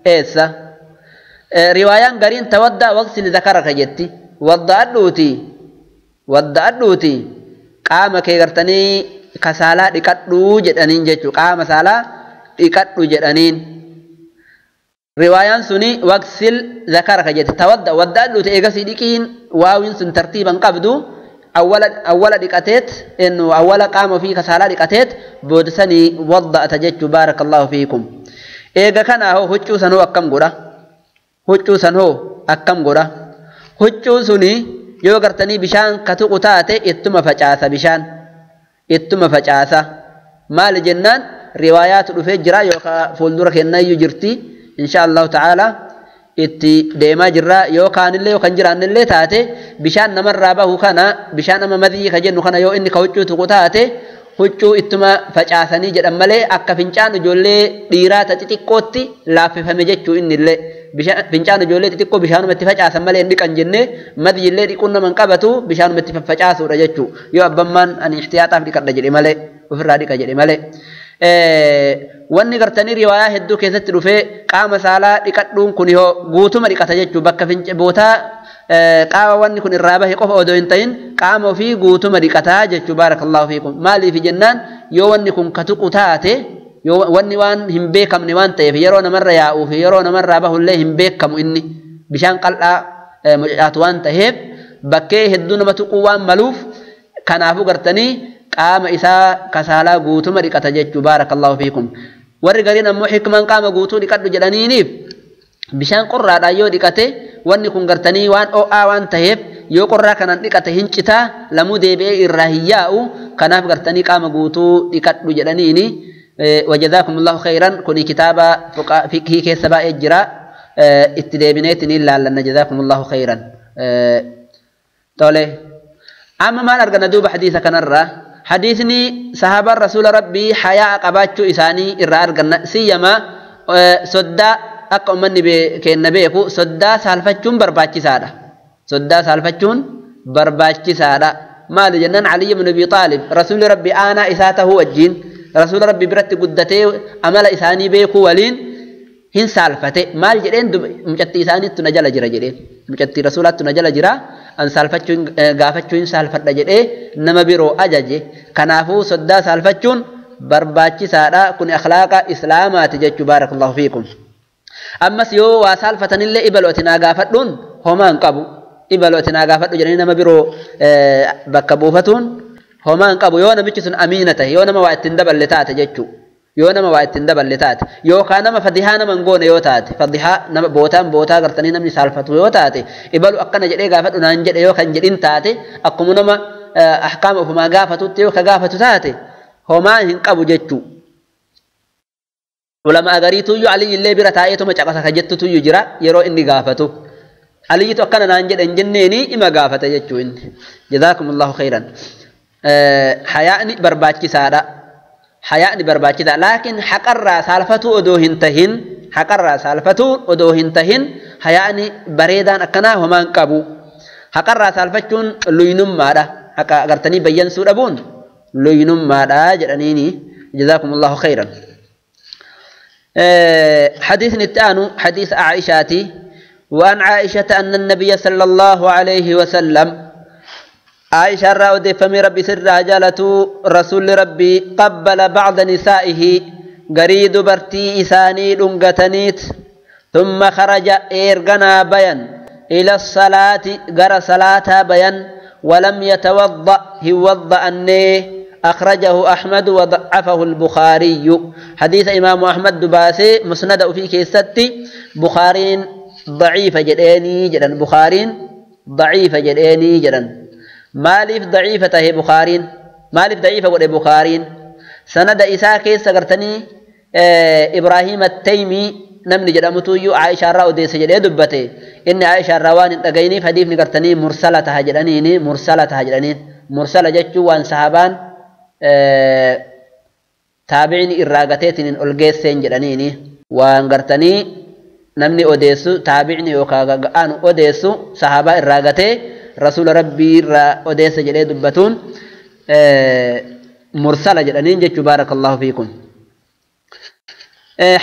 eessa? Riwaayaan gariin tawaddaa waqsil zakaraka jetti. Wadda'adhuuti. Wadda'adhuuti. Qaama kee gartanii kasaalaa dhiqadhuu jedhaniin jechuu. Qaama saalaa dhiqadhu jedhaniin. Riwaayaan suni waqsil zakaraka jetti. Tawadda wadda'adhuuti eegasii dhiqiin waawiin sun tartiiban qabdu. Awwala dhiqateet innu awwala qaama ofii kasaalaa dhiqateet boodsanii wadda'ata jechuu. Baarakallahu fiikum. Eega kanaa hoo huccuu sanoo akkam godha? Huccuu san hoo akkam godha? Huccuun suni yoo gartanii bishaan ka tuqu taate ittuma facaasa bishaan. Ittuma facaasa. Maali jennaan riwaayaatu dhufee jira yookaan fuuldura kennayyuu jirti. Insha Allahu ta'ala itti deemaa jirra. Yookaanillee yookaan jiraannillee taate bishaan namarraa bahu kana bishaan amma madii ka jennu kana yoo inni ka huccuu tuqu taate huccuu ittuma facaasanii jedhan malee akka fincaan ijoollee dhiiraa ta xixiqqootti laaffifame jechuu innillee. Fincaan ijoollee xixiqqoo bishaanuma itti facaasan malee hin dhiqan jennee madyiillee dhiquun nama hin qabatu bishaanuma itti faffacaasuudha jechuu. Yoo abbammaan ani ihtiyaaxaaf dhiqadha jedhe malee ofirraa dhiqa jedhe malee. Wanni gartanii riwaayaa hedduu keessatti dhufee qaama saalaa dhiqadhuun kun yoo guutuma dhiqata jechuu bakka bootaa qaama wanni kun irraa bahe qofa odoo hin ta'in qaama ofii guutuma dhiqataa jechuu. Baarakallahu fiikum. Maaliif jennaan yoo wanni kun ka tuqu taate yoo wanni waan hin beekamne waan ta'eef yeroo namarra yaa'uu fi yeroo namarraa bahullee hin beekamu inni bishaan qal'aa mucacaatu waan ta'eef bakkee hedduu nama tuquu waan maluuf kanaafuu gartanii qaama isaa kasaalaa guutuma dhiqata jechuu. Baarakallahu fiikum. Warri gariin ammoo hikmaan qaama guutuu dhiqadhu jedhaniiniif bishaan qorraadhaan yoo dhiqate wanni kun gartanii waan ho'aa waan ta'eef yoo qorraa kanaan dhiqate hin citaa lamuu deebi'ee irraa hin yaa'u kanaaf gartanii qaama guutuu dhiqadhu jedhaniini. وجزاكم الله خيرا. كوني كتابة فقهي كيس باء جرا اتدابنيت إلا لأن جزاكم الله خيرا. طولي أما ما أرجع ندوب حديث كنرة حديثني صحابة رسول ربي حياء قباتشو إساني إرى أرجع سيما سدا أقوم كأن بيكو سدا سالفتشون برباتشي سادة سدا سالفتشون برباتشي سادة. ما لجنان علي بن أبي طالب رسول ربي أنا إساته الجين رسول ربي برت قدته أمل إساني بيكو ولين هن سالفته مال جرين مجتي إساني تنجل جرا جرين مجتي رسولات تنجل جرا أن سالفتشون غافتشون سالفت جرين نما بيرو أجاجي كنافو سدا سالفتشون برباتشي سادا كن أخلاق إسلامات جتشو. بارك الله فيكم. أما سيو وسالفتن اللي إبلوتنا غافتون هما انقبو إبلوتنا غافتو جرين نما بيرو بكبوفتون هما انقبو yoo namichi sun amiina tahe yoo nama waa ittiin daballe taate jechuu yoo nama waa ittiin daballe taate yookaan nama fadihaa nama hin goone yoo taate fadihaa nama bootaan bootaa gartanii namni saalfatu yoo taate ibalu akkana jedhee gaafadhu naan jedhe yoo kan jedhin taate akkuma nama ahkaama ofumaa gaafatutti yoo ka gaafatu taate homaa hin qabu jechuu. Ulama agariituyyuu Aliyyi illee bira taa'eetuma caqasa ka jettutuyyuu jira yeroo inni gaafatu. Aliyyitu akkana naan jedhe hin jenneeni ima gaafata jechuu inni. Jazaakumullahu khayran. Hayaa'ni barbaachisaadha. Hayaa'ni barbaachisaa. Laakiin haqarraa saalfatuu odoo hin tahin haqarraa saalfatuu odoo hin tahin hayaa'ni bareedaan akkanaa homaa hin qabu. Haqarraa saalfachuun luynummaadha. Haqa agartanii bayyansuu dhabuun luynummaadha jedhaniini. Jazaakumullahu khayran. حديث نتانو حديث عائشة وأن عائشة أن النبي صلى الله عليه وسلم عائشة راود فمي ربي سر جالته رسول ربي قبل بعض نسائه قريد برتي إساني لنقتنيت ثم خرج إيرغنا بيان إلى الصلاة قرى صلاة بيان ولم يتوضأ هو أني أخرجه أحمد وضعفه البخاري. حديث إمام أحمد دباسي مسند في كيستي بخارين ضعيفة جداني جدا بخارين ضعيفة جداني جدا. مالف ضعيفة هي بخارين مالف ضعيفة ولا بخارين سند إساء كيس قرتني إبراهيم التيمي نمني جدامتو عائشة راو ديس جدي دبته إن عائشة روان تجيني فديف نقرتني مرسلة هجرانيني مرسلة هجرانين مرسلة جتشو وان صحابان تابعين إراغتين ألجيسين جرانيني وان قرتني نمني أوديسو تابعين يوكا أن أوديسو صحابة إراغتي رسول ربي را أوديس جدي دبتون مرسلة جرانين جتشو بارك الله فيكم.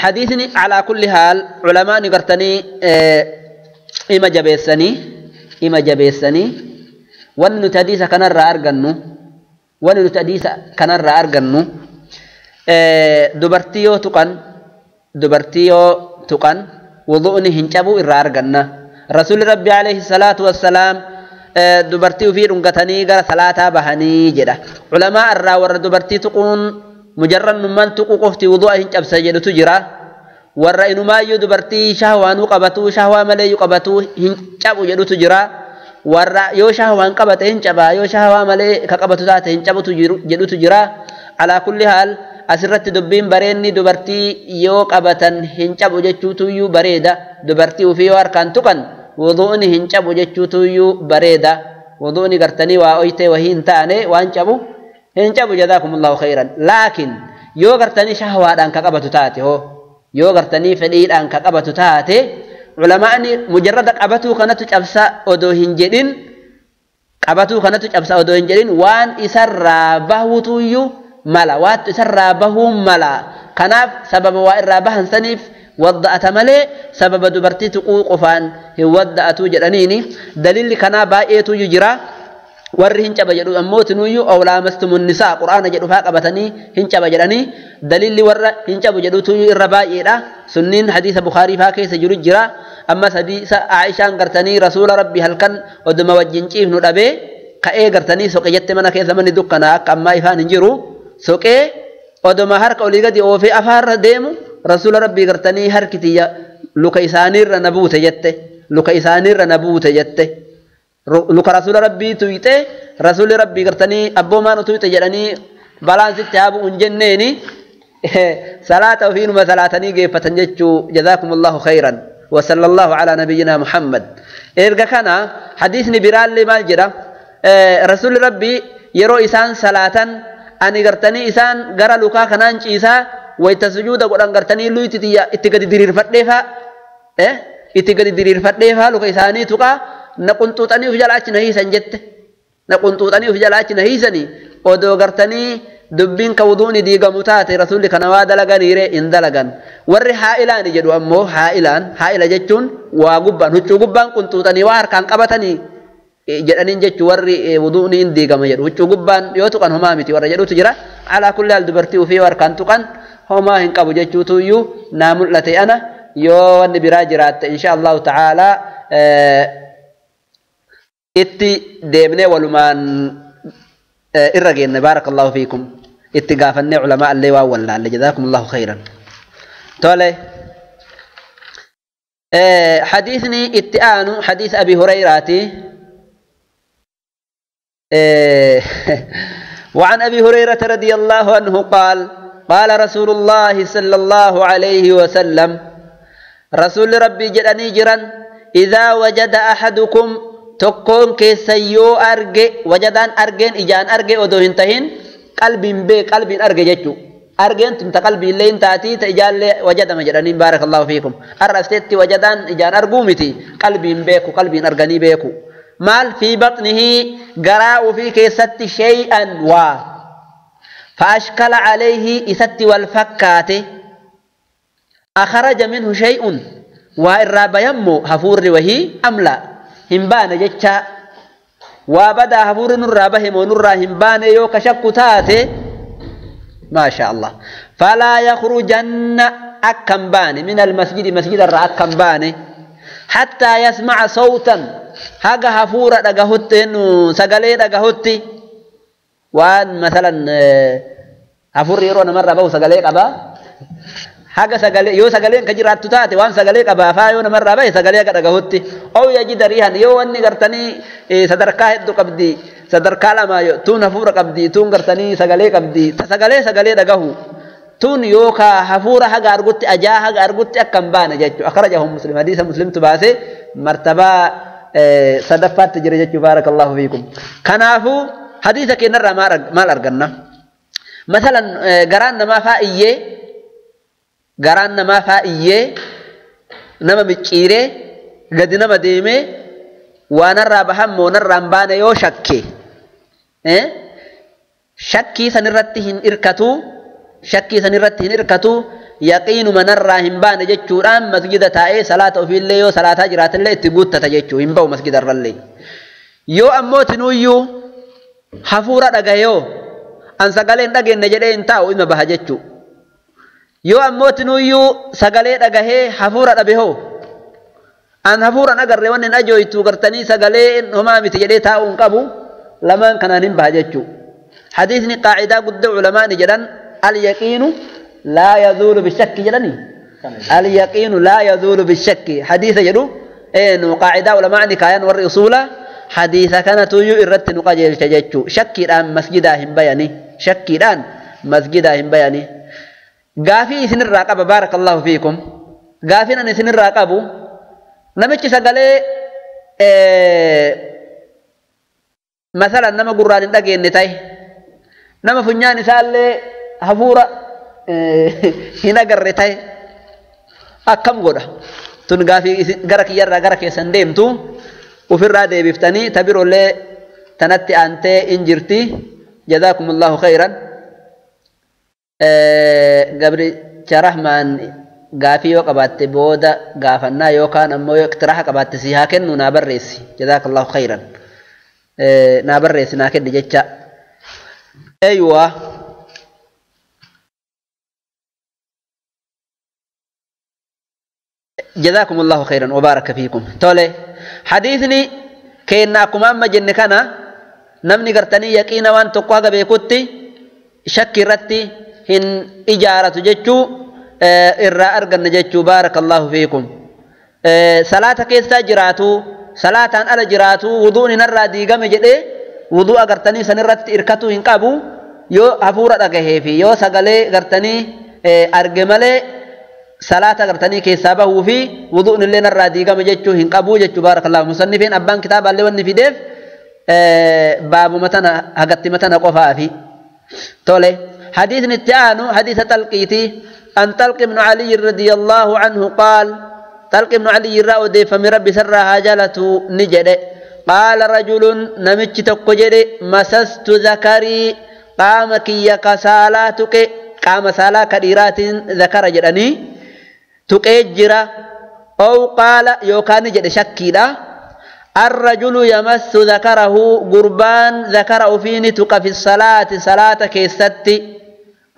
حديثني على كل حال علماء نقرتني إما جبيسني إما جبيسني وأن تحديث كان الرأرجنو وأن تحديث كان الرأرجنو دبرتيو تقن دبرتيو تقن وضوءني هنجبو الرأرجنا رسول ربي عليه الصلاة والسلام دبرتيو في رنقتني قال صلاة بهني جدا علماء الرأور دبرتي تقون مجرد من تقو قفتي وضوء هنجب سجد تجرا والرأي ما يدبرتي شهوان قبتو شهوة ملي قبتو هنجب جدو تجرا والرأي يو شهوان قبت هنجبا يو شهوة ملي كقبتو ذات هنجب جدو تجرا. على كل حال أسرت دبين بريني دبرتي يو قبتا هنجب جدو يو بريدة دبرتي وفي واركان تقن وضوء هنجب جدو يو بريدة وضوء قرتني وأيتي وهين تاني وانجبو هنجبو جزاكم الله خيرا. لكن yoo gartanii shahwaadhaan ka qabatu taate hoo yoo gartanii fedhiidhaan ka qabatu taate ulamaani mujarrada qabatuu kanatu cabsa odoo hin jedhin qabatuu kanatu cabsa odoo hin jedhin waan isarraa bahutuyyuu mala waattu isarraa bahuu mala kanaaf sababa waa irraa bahan saniif wadda'ata malee sababa dubartii tuquu qofaan hin wadda'atuu jedhaniini dalilli kanaa baay'eetuyyuu jira. Warri hin caba jedhu ammoo tinuyyuu awlaamastumun nisaa quraana jedhu faa qabatanii hin caba jedhanii dalilli warra hin cabu jedhutuyyuu irra baay'eedha. Sunniin hadiisa Bukaarii faa keessa jiru jira. Ammas hadiisa Aayishaan gartanii rasuula rabbi halkan oduma wajjin ciifnu dhabee ka'ee gartanii soqe jette mana keessa manni dukkanaa akka ammaa ifaan hin jiru soqee oduma harka olii gadi oofee afaarra deemu rasuula rabbii gartanii harki tiyya luka isaaniirra na buute jette luka isaaniirra na buute jette. Luka rasuula rabbii tuyte rasuulli rabbii gartanii abboomaan tuyte jedhanii balaan sitti haa bu'u hin jenneeni salaata ofiinuma salaatanii geeffatan jechuu. Jazaakumullahu khayran wa sallallahu ala nabiyyina Muhammad. Erga kana hadiisni biraallee maal jedha rasuulli rabbii yeroo isaan salaatan ani gartanii isaan gara lukaa kanaan ciisaa wayta sujuuda godhan gartanii luyti itti gadi diriirfadheefaa itti gadi diriirfadheefaa luka isaanii tuqaa na qunxuuxanii of jala achi na hiisan jette na qunxuuxanii of jala achi na hiisanii odoo gartanii dubbiin ka wuduuni diigamu taate rasuulli kana waa dalaganiire hin dalagan. Warri haa'ilaani jedhu ammoo haa'ilaan haa'ila jechuun waa gubbaan huccuu gubbaan qunxuuxanii waa harkaan qabatanii jedhaniin jechuu warri wuduuni hin diigama jedhu huccuu gubbaan yoo tuqan homaa miti warra jedhutu jira. Alaa kulli haal dubartii ofii harkaan tuqan homaa hin qabu jechuutuyyuu naa mul'ate ana yoo wanni biraa jiraatte insha Allahu ta'aalaa itti deemnee walumaan irra geenne. Baarakallahu fiikum itti gaafannee culamaa illee waan wallaalle. Jazaakumullahu khayran. Tole حديثني اتآن حديث أبي هريرة وعن أبي هريرة رضي الله عنه قال قال رسول الله صلى الله عليه وسلم رسول ربي جلني جرا إذا وجد أحدكم تكون كيسيو أرجع وجدان أرجين إجان أرجع ودوهن تهين قلب بي قلب أرجع جتو أرجين تنت قلبي اللي انت أتي تإجال وجد مجرني بارك الله فيكم أرستي وجدان إجان أرجومتي قلبي بيكو قلبي أرجني بيكو مال في بطنه قراء في كيست شيئا وا فأشكل عليه إست والفكات أخرج منه شيء وإراب يمو هفور وهي أم لا همبان جتشا وبدا هفور نرابه ونرى همبان يوك شك تاتي ما شاء الله فلا يخرجن أكمبان من المسجد مسجد الرأى أكمبان حتى يسمع صوتا haga hafuura dhagahutti sagalee dhagahutti waan masalan hafuurri yeroo namarraa bahu sagalee qaba haga sagalee yoo sagaleen ka jiraattu taate waan sagalee qabaa faa yoo namarraa bahe sagalee haga dhagahutti ow yajida riihan yoo wanni gartanii sadarkaa hedduu qabdi sadarkaa lama tuun hafuura qabdi tuun gartanii sagalee qabdi ta sagalee sagalee dhagahu tun yookaa hafuura haga argutti ajaa haga argutti akka hin baane jechuudha akhrajahu muslim hadiisa muslimtu baase martabaa صدفات تجري جتشو بارك الله فيكم كنافو حديثك نرى ما أرجنا مثلا قران ما فائية قران ما فائية نما بتشيره قد نما ديمه ونرى بهم ونرى مبانه يو شكي شكي سنرتهن إركتو شكي سنرتهن إركتو يقين من الراهن بان جتشوران مسجد تاي صلاة في الليل صلاة جرات الليل تبوت تجتشو إن باو مسجد الرلي يو أموت نويو حفورة دقيو أن سقالين دقين نجدين تاو إما بها جتشو يو أموت نويو سقالين دقهي حفورة دبهو أن حفورة نقر روان أجويتو قرتني سقالين هما متجدي تاو انقبو لمن كان نبها جتشو حديثني قاعدة قد علماء نجدان اليقين لا يزول بالشك جلني اليقين لا يزول بالشك حديث جدو إنه قاعدة ولا معنى كاين ور أصوله حديث كانت يؤرت نقاجل تجتشو شك الآن مسجدهم بياني شك الآن مسجدهم بياني قافي سن الراقب بارك الله فيكم قافي أن سن الراقب نمشي سقالي مثلا نما قران دقي النتاي نما فنيان سالي هفورة hin agarre ta'e akkam godha tun gaafii gara kiyyarraa gara keessan deemtu ofirraa deebiftanii tabirollee tanatti aantee in jirti jazaakumullahu khayran gabricha rahmaan gaafii yoo qabaatte booda gaafannaa yookaan ammoo yoo iqtiraaha qabaatte si haa kennu naa barreessi jazaakallahu khayran naa barreessi naa kenni jecha eeywa جزاكم الله خيرا وبارك فيكم تولي حديثني كيناكم أما جن كان نمني قرتني يقين وان تقوى بيكوتي شك رتي هن إجارة جتشو إرى أرقن جتشو بارك الله فيكم صلاة كيسا جراتو صلاة أنا جراتو وضوء نرى ديقام جدي وضوء قرتني سنرت إركتو هنقابو يو هفورة أقهي يو سقلي قرتني أرقمالي صلاة قرتني كيسابه في وضوء اللي نرى ديقام جتشو هنقابو جتشو بارك الله مصنفين أبان كتاب اللي وني في ديف باب متنا هقت متنا قفا في تولي حديث نتيانو حديث تلقيتي أن تلق بن علي رضي الله عنه قال تلق بن علي رأودي فمن ربي سرها جلته نجد قال رجل نمتش تقجد مسست ذكري قام كي كسالاتك قام سالا كديرات ذكر جدني تقجر أو قال يوكان جد شكيدا الرجل يمس ذكره قربان ذكره فيني تق في الصلاة صلاة كيستي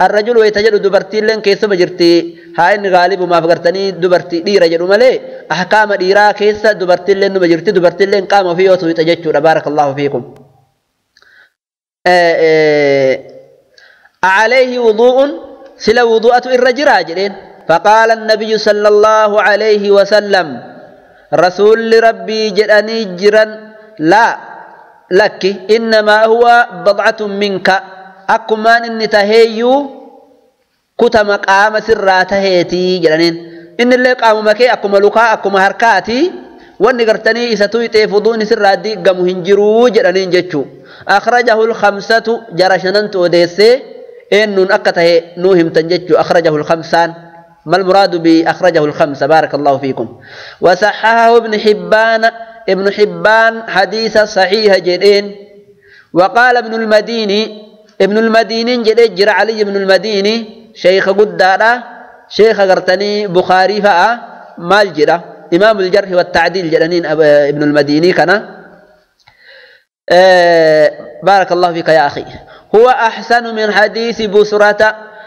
الرجل يتجد دبرتي لين كيس مجرتي هاي غالب ما فكرتني دبرتي دي رجل ملي أحكام ديرا كيس دبرتي لين مجرتي دبرتي لين قام فيه وتجد بارك الله فيكم عليه وضوء سلا وضوءة الرجل راجلين فقال النبي صلى الله عليه وسلم رسول ربي جراني جرا لا Lakki innamaa huwa badcatun minka akkumaan inni taheeyyuu kutama qaama sirraa taheetii jedhaniin. Innillee qaamuma kee akkuma lukaa akkuma harkaati wanni gartanii isa tuyxeef wuduun sirraa diigamu hin jiruu jedhaniin jechuu. Akhrajahu lkhamsatu jara shanantu odeessee eennuun akka tahe nuu himtan jechuu. Akhrajahu lkhamsaan ما المراد بأخرجه الخمسة؟ بارك الله فيكم. وصححه ابن حبان، ابن حبان حديث صحيح جدين. وقال ابن المديني، ابن المديني جدين علي بن المديني شيخ قدارة شيخ غرتني بخاري فأ مال جرا إمام الجرح والتعديل جدنين ابن المديني كان. بارك الله فيك يا أخي. هو أحسن من حديث بسرة،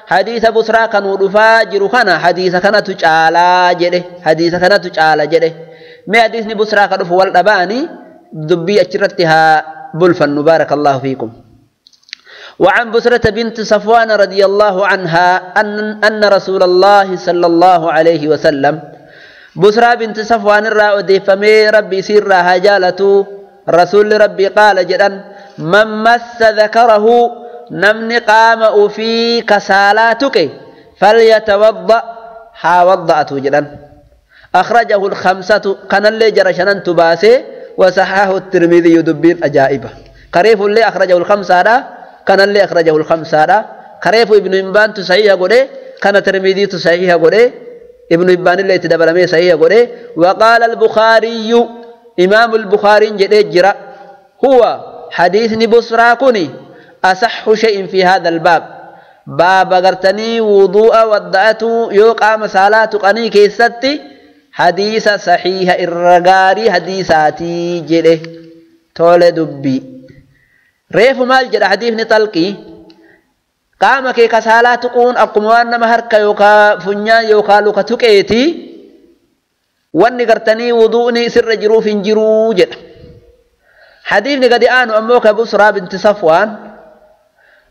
حديث بسرة كانوا رفاجر كان حديث كان تجعل جده، حديث كان تجعل جده. ما حديث بسرة كانوا فوال أباني دبي أشرتها بلفن. بارك الله فيكم. وعن بسرة بنت صفوان رضي الله عنها أن رسول الله صلى الله عليه وسلم، بسرة بنت صفوان الرأودي فمي ربي سيرها جالته رسول ربي قال جدا من مس ذكره نمن قام في كسالاتك فليتوضأ حاوضأته جدا. أخرجه الخمسة كان اللي جرشنا تباسي. وصححه الترمذي دبين أجائبه. قريف اللي أخرجه الخمسة هذا كان اللي أخرجه الخمسة هذا قريف ابن حبان تصحيح قوله كان ترمذي تصحيح قوله ابن حبان اللي تدبلمي صحيح قوله. وقال البخاري إمام البخاري جرى هو حديث بصرى كني أصح شيء في هذا الباب. باب غرتني وضوء وضعته يوقع مسالات قني كيستي حديث صحيح الرغاري حديثاتي جده تول دبي ريف مال جد حديث نطلقي قام كي كسالات قون أقوم نما هركا يوكا فنيا يوكا لوكا تكيتي واني غرتني وضوءني سر جروف جرو جد حديث نقدي آنو أموك بسرى بنت صفوان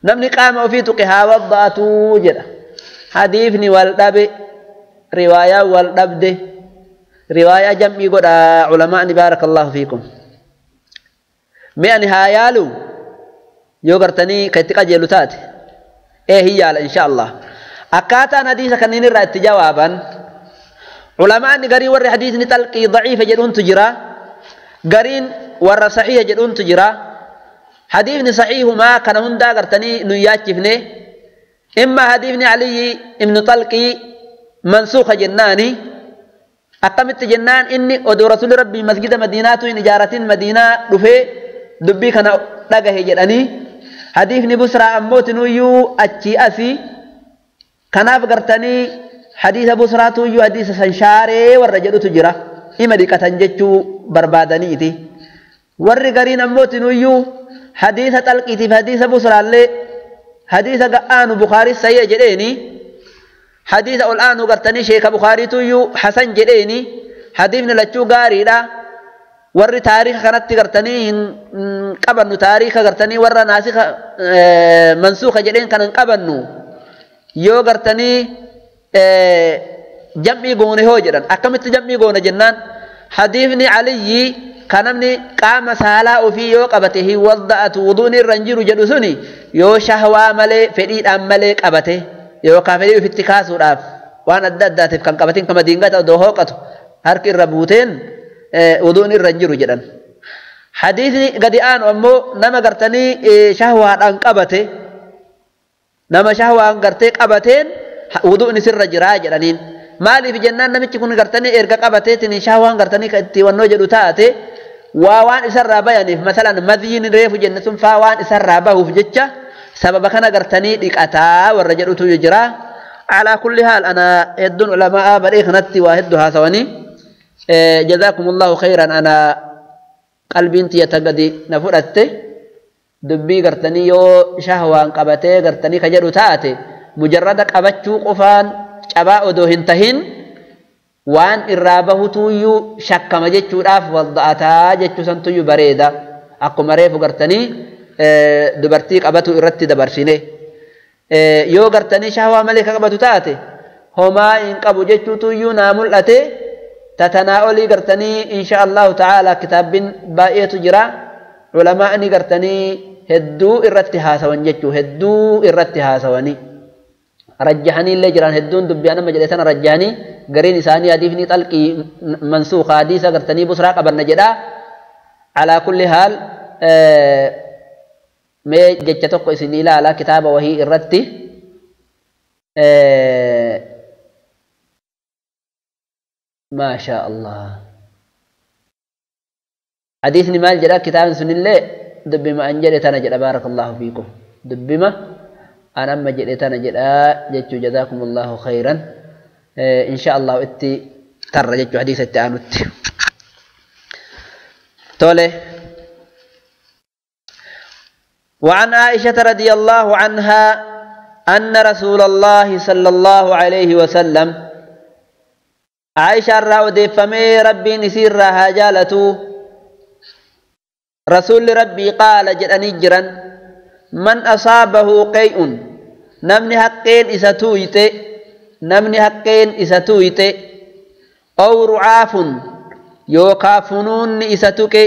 نمني قام وفي تقها وضعته جد حديثني والدب رواية والدبده رواية جمعي قد علماء بارك الله فيكم. مئني هايالو يوغرتني كيتقا جيلوتات ايه هي ان شاء الله. اكاتا حديث كنين الرأي جوابا علماء غري ور حديث نتلقي ضعيف جدون تجرا غرين ور صحيح جدون تجرا حديث صحيح ما كان هندا غرتني نياچفني اما حديث علي ابن طلقي منسوخ جناني اقمت جنان اني ودو رسول ربي مسجد مدينه ان اجارتين مدينه دفه دبي كان دغه جدني حديث بسرى اموت نيو اتشي اسي كناف غرتني حديث بسرى تو حديث سنشاري ور جدو تجرا اما ديكتن جچو بربادنيتي ور غرين اموت نيو حديث تلقيتي في حديث بسرى اللي حديث قان بخاري سيء جديني حديث الآن غرتني شيخ بخاري تو حسن جديني حديث لچو غاري دا ور تاريخ كانت غرتني قبنو تاريخ غرتني ور ناسخ منسوخ جدين كان قبنو يو غرتني جمعي غونه هو جدن اكمت جمعي غونه جنان حديثني علي كانمني قام سالا وفي يو قبته وضعت وضوني الرنجر جدسني يو شهوا ملي فديد املي قبته يو كافري في اتكاسوداف وان ادداتف كان قبتين كما دينغتا دوهوقته هرك الربوتين وضوني الرنجر جدن حديثني قد آن أمو نما قرتني شهوة أن قبته نما شهوة أن قرتي قبتين وضوء سر جرا جدنين مالي في جنان نمتي كون قرتني إرقا قبتين شهوة أن قرتني كتي ونوجد تاتي ووان إسر بياني مثلا مذين ريف جنة فوان إسر به في جتة سبب كان قرتني ديك أتا والرجل يجرى. على كل حال أنا يدن علماء بريخ نتي واهدها ثواني. جزاكم الله خيرا. أنا قلبي انت يتقدي نفرت دبي قرتني يو شهوان قبتي قرتني كجدو تاتي مجرد قبتشو قفان شباء دوهنتهن وان إرابه تويو شك مجتشو راف وضعتا جتشو سنتيو بريدا أقوم ريف قرتني دبرتي قبتو إرتي دبرسيني يو قرتني شهوة ملك قبتو تاتي هما إن قبو جتشو تويو نامل أتي تتناولي قرتني إن شاء الله تعالى كتاب بائية جرا. Culamaa'ni gartanii hedduu irratti haasawan jechuu, hedduu irratti haasawanii rajjahanii illee jiran. Hedduun dubbii nama jedhe sana rajjahanii, gariin isaanii hadiifni xalqii mansuuqa hadiisa gartanii busraa qabanna jedhaa. Alaa kulli haal, mee jecha tokko isin ilaala kitaaba wahii irratti. Maashaa Allah, hadiisni maal jedha? Kitaabni sunillee dubbima an jedhe tana jedha. Baarakallahu fiikum, dubbima an amma jedhe tana jedha jechuu. Jazaakumullahu khayran. Insha Allah itti tarra jechuu hadiisa itti aanutti. Tole. وعن عائشة رضي الله عنها أن رسول الله صلى الله عليه وسلم، عائشة الرا فمي ربي نسير هاجالته، رسول ربي قال جدني جرا: من أصابه قيء، نمني حقين إسا تويت، نمني حقين إسا تويت، أو رعاف يوكا فنون إسا تكي،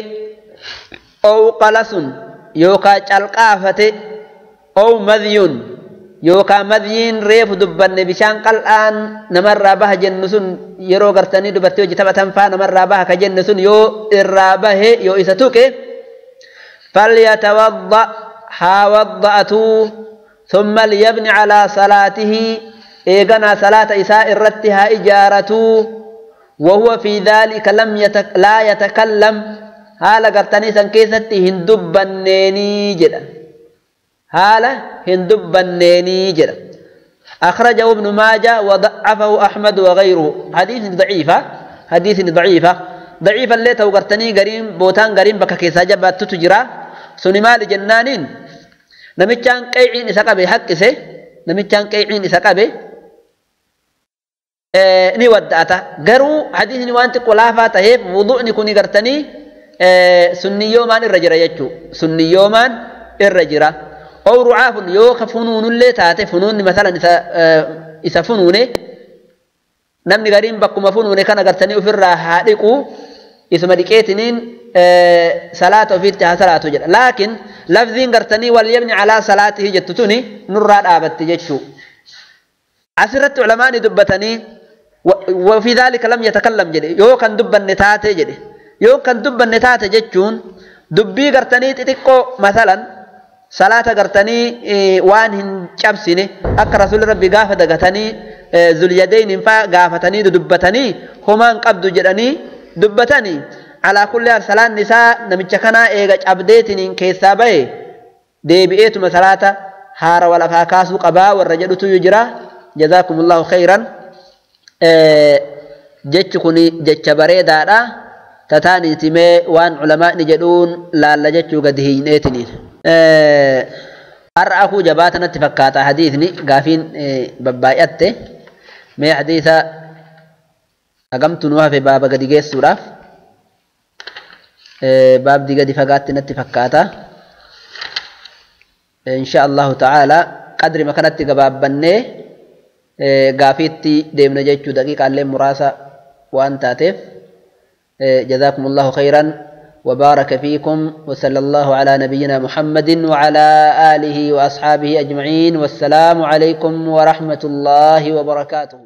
أو قلس يوكا چلقافة، أو مذي يوكا مذيين ريف دبن بشان قلآن نمر به جنسون، yeroo gartanii dubartii hojii taphatan faa namarraa baha ka jenne sun yoo irraa bahe, yoo isa tuqe, فليتوضأ haa wadda'atuu، ثم ليبني على صلاته إيغنا صلاة إساء الرتها إجارته، وهو في ذلك لم يتك لا يتكلم، haala gartanii san keessatti hin dubbanneenii jedha, haala hin dubbanneenii jedha. أخرجه ابن ماجه وضعفه أحمد وغيره. حديث ضعيفة، حديث ضعيفة، ضعيفة اللي توقرتني قريم بوتان قريم بكا كيسا جبات تتجرى سنمال جنانين. نمتشان قيعين إساقبه حقسه، نمتشان قيعين إساقبه ni wadda'ata. Garuu hadiisni waan xiqqoo laafaa ta'eef wudu'ni kuni gartanii sunniyyoomaan irra jira jechuu, sunniyyoomaan irra jira. أو رعاف yoo ka funuunullee taate, funuunni masalan isa funuune, namni gariin bakkuma funuune kana gartanii ofirraa haa dhiqu, isuma dhiqeetiniin salaata ofiitti haa salaatu jedha. Laakiin lafziin gartanii وليبن على صلاته jettu tuni nurraa dhaabatti jechuu. Asirratti culamaani dubbatanii وفي ذلك لم يتكلم jedhe, yoo kan dubbanne taate jedhe. Yoo kan dubbanne taate jechuun dubbii gartanii xixiqqoo, masalan salaata gartanii waan hin cabsine, akka rasuulli rabbi gaafa dagatanii zulyadeynin faa gaafatanii dubbatanii homaan qabdu jedhanii dubbatanii. Alaa kulli haal, salaanni isaa namicha kanaa eega cabdeetiniin keessaa bahe deebi'eetuma salaata haara walafaa kaasuu qabaa warra jedhutu jira. Jazaakumullahu khayran. Jechi kun jecha bareedaadha. Tataaniiti mee waan culamaa'ni jedhuun laalla jechuu gadi hiineetiniin. Har'a akuu jabaata natti fakkaata hadiisni gaafiin babbaay'atte. Mee hadiisa hagamtu nu hafe baaba gadi geessuudhaaf? Baabdi gadi fagaatti natti fakkaata. Insha Allahu ta'ala qadrima kanatti gabaabbannee gaafiitti deemna jechuu, daqiiqaallee muraasa waan taateef. جزاكم الله خيرا وبارك فيكم، وصلى الله على نبينا محمد وعلى آله وأصحابه أجمعين، والسلام عليكم ورحمة الله وبركاته.